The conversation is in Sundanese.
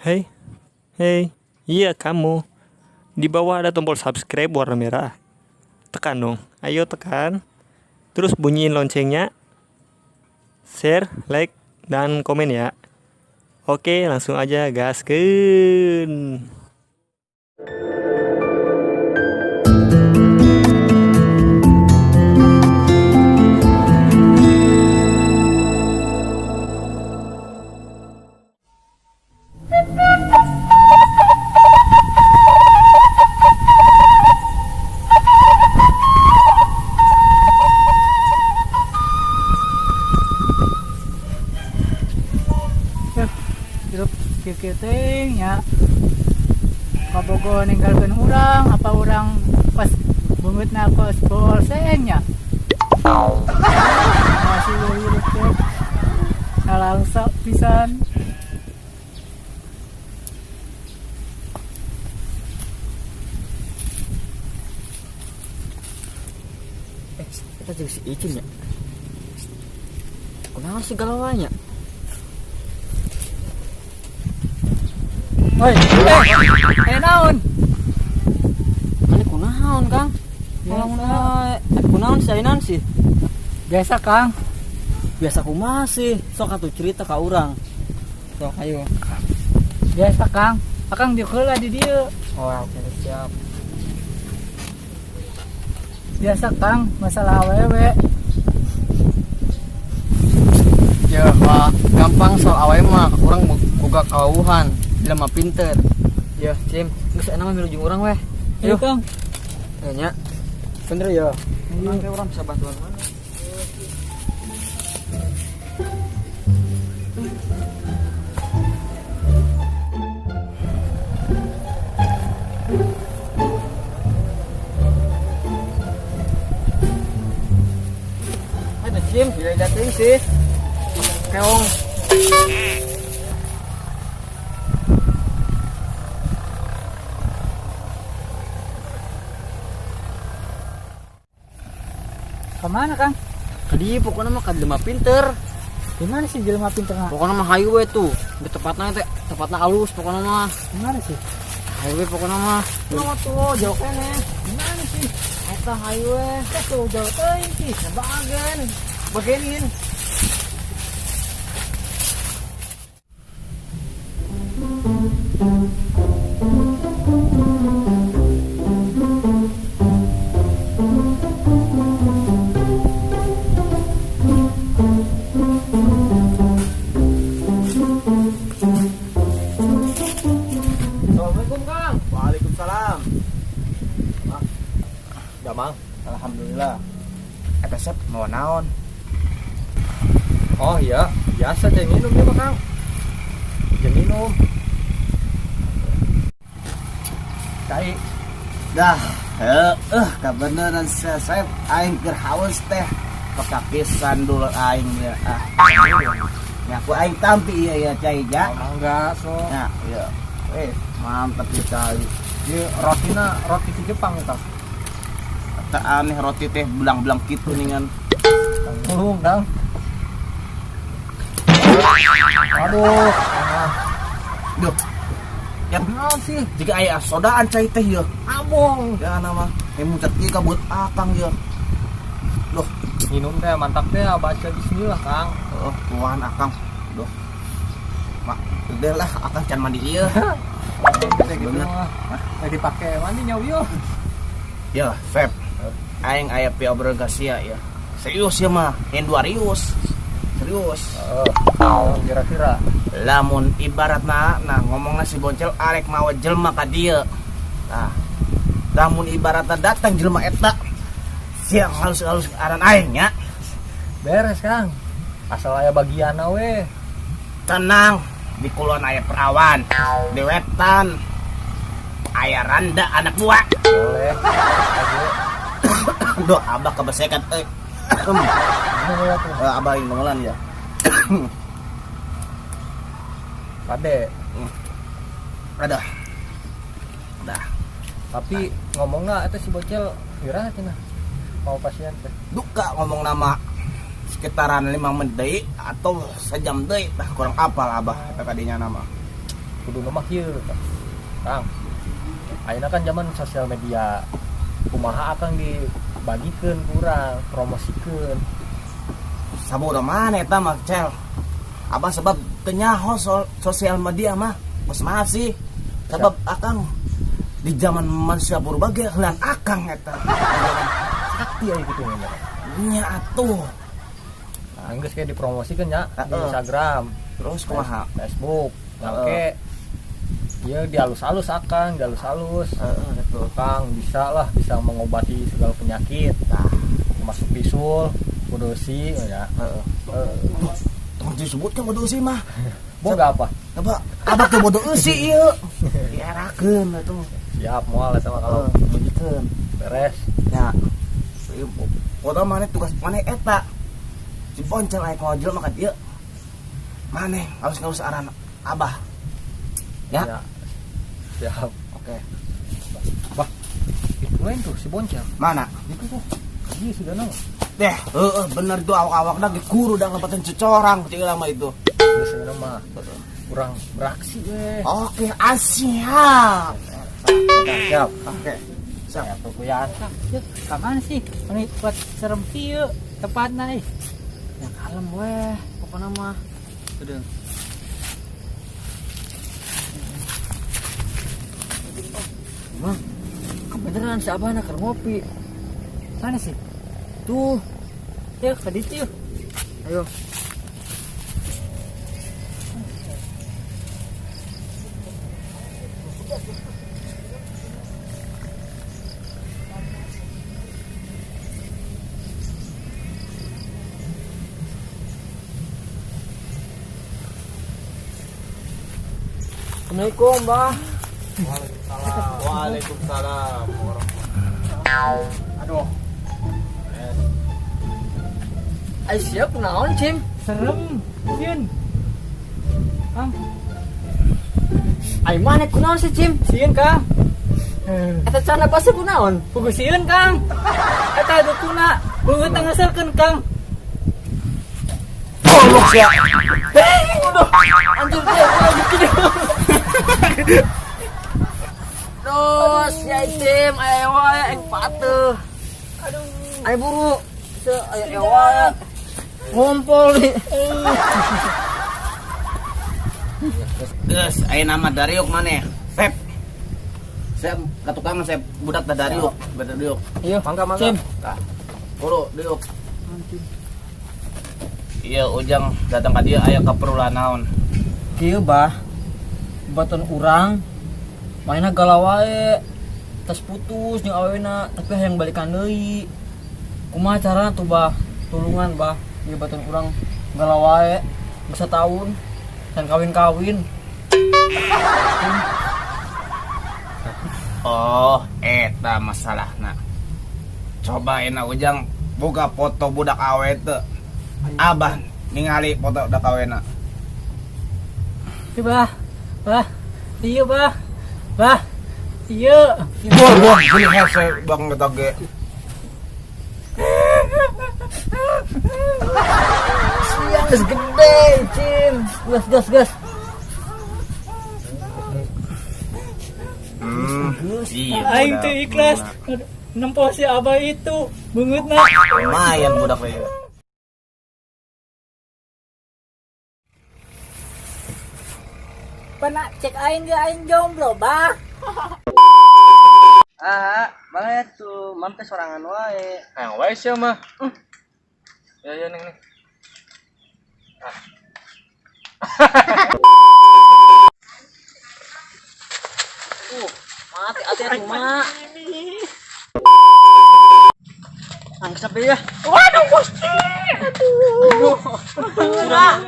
Hei, hei, iya kamu. Di bawah ada tombol subscribe warna merah. Tekan dong, ayo tekan. Terus bunyiin loncengnya. Share, like, dan komen ya. Oke, langsung aja gaskeun. Hirup kieu teh nya, kabogoh ninggalkeun urang, apa urang pas beungeutna kos bolseng nya, masih hirup teh nalangsa pisan. Eh, kita juga si Icin ya. Kunaon sih galauannya? Woi, eh, naon? Mana kunaon, Kang? Biasa. Eh, kunaon sih, ayeuna sih? Biasa, Kang. Biasa kumaha sih? Sok atuh cerita ka urang. Sok ayo. Biasa, Kang. Akang diuk heula di dieu. Oh, oke, siap. Biasa, Kang, masalah awewe. Ya, Pak, gampang soal awewe mah, urang boga kawuhan, jelema pinter. Ya, Cim, geus enak mah milu jeung urang weh. Ayo, Kang. Ya nya. Bener ya. Urang teh urang bisa bantuan mana? Ayo Cim, tidak dateng sih. Keong. Kemana, Kang? Kadi pokoknya mah ka jelema pinter. Di mana sih jelema pinter mah? Pokoknya mah hayu we tuh. Di tempatna teh, tempatna alus pokoknya mah. Di mana sih? Hayu we pokoknya mah. Nama tuh jauh keneh. Di mana sih? Eta hayu we. Eta tuh jauh teuing sih. Bagian. Bagianin. Assalamualaikum, Kang. Waalaikumsalam. Ah, Damang. Alhamdulillah. Eta Sep mau naon? Oh iya, biasa cai minum ya, Kang. Cai minum. Cai. Dah, heeh, kabeneran Sep aing keur haus teh. Peka pisan dulu aing ya. Ah. Ya ku aing tampi ieu ya cai ja. Mangga so. Ya, iya. Eh, mantap ya cai. Ieu rotina roti di Jepang eta. Eta aneh roti teh belang-belang kitu ningan. Tolong, Kang. Aduh, ah. Duh. Yang Naon sih? jika aya sodaan cai teh ieu. Abong. Ya nama muncrat ieu ka buat akang ieu. Duh, Minum teh mantap teh baca bismillah, Kang. oh, tuan akang. Duh. Mak, udah lah akang can mandi ieu. Teh gitu Bener. mah. Teh dipake mandi nya. Ya, Feb. Aing aya pi obrol ka sia ya. Serius ya mah, yang dua rius. Serius. Oh, kira-kira. Lamun ibaratna nah ngomongna si Boncel arek mawa jelema ka dieu. Nah, lamun ibaratna datang jelema eta sia halus-halus aran aing nya. Beres, Kang. Asal aya bagianna we. Tenang, di kulon aya perawan, di wetan aya randa anak buah. Boleh. Ayo. Duh, abah kebesekan euy. Ini ya tuh. Eh, abah yang mengelan ya. Pade. Ada. Dah. Tapi ngomongna eta si bocil wirah cenah. Mau pasien teh. Duka ngomong nama sekitaran 5 menit deui atau sejam deui, tah kurang apal abah eta kadinya nama. Kudu mah kieu, Kang. Ayeuna kan zaman sosial media, kumaha akang dibagikeun ku urang, promosikeun. Sabodo mana eta mah, Cel? Abah sebab teu nyaho sosial media mah. Bos maaf sih. Sebab akang di zaman manusia purba ge heulan akang eta. Sakti aya kitu nya. Nya atuh. Nah, geus kayak dipromosikeun nya di Heeh. Instagram, Terus kumaha? Facebook. Nah, oke. Iya, dialus-alus akang, dialus-alus. Heeh, gitu. Kang bisa lah, bisa mengobati segala penyakit. Nah, termasuk bisul, kudosi ya. Heeh. Eh, Tong disebutkan bodoh sih mah. Boga apa? Apa? Abah teh bodoh eusi ieu. Dierakeun atuh. Siap moal eta mah kalau Kalau begituan. beres. Ya. Ieu foto maneh tugas maneh eta. Si Boncel aya ngojol maka dieu. Maneh harus ngurus aran Abah. Ya. Ya. Siap. Oke. Bah. Itu lain tuh si Boncel. Mana? Itu tuh. Iya sudah nama. Deh, heeh bener tuh awak-awakna ge guru dah ngelepatin cucorang cing lama itu. Biasanya mah kurang beraksi weh. Oke, siap. Siap. Oke. Siap. Siap tuh kuyan. Kang, yuk, ka mana sih? Ini buat serem kieu tepatna ih. Ya kalem weh, pokoknya mah. Udah. Mang, kebeneran si Abah nak ngopi. Mana sih? Tuh, Yuk, ka ditu yuk. ayo. Assalamualaikum, Bah. Waalaikumsalam. Aduh. Ay, siap naon, Cim? Serem. Sieun. Kang, Ay, mana kunaon sih, Cim? sieun Kang. Eta cana pasti kunaon? Pugu sieun Kang. Eta dukuna beungeut ngeselkeun Kang. Goblok sia. Anjir, dia lagi gede. Dos, ya Cim, aya wae aing patuh. Aduh. Ayo buru. Se aya wae. Ngumpul nih. Geus, aya nama Dariuk maneh. Sep. Sep ka tukang sep budak da Dariuk, beda Dariuk. Iya, Mangga mangga. Cim. Tah. Buru Dariuk. Iya, Ujang datang ka dieu aya kaperluan naon? Kieu bah. Baton urang mainna galau wae. Tas putus jeung awewena, tapi hayang balikan deui. Kumaha carana tuh bah? Tulungan bah. Ieu baton urang galau wae bisa tahun dan kawin-kawin. Oh, eta masalahna. Coba enak Ujang boga foto budak awe teu. Abah ningali foto budak awena. Ieu bah. Bah. Ieu bah. Bah. Ieu. Wah, wah, gini hese bang eta ge. Siang geus gede, Cim. Gas gas gas. Iya, Aing budak. teu ikhlas nempo si Abah itu beungeutna. Lumayan budak we. Pernah cek aing ge aing jomblo, bah. Ah, banget tuh, mampir sorangan wae. Yang wae sia mah. Ya ya neng neng. Mati ati atuh mak. Angkat ya. Waduh, Gusti. Aduh.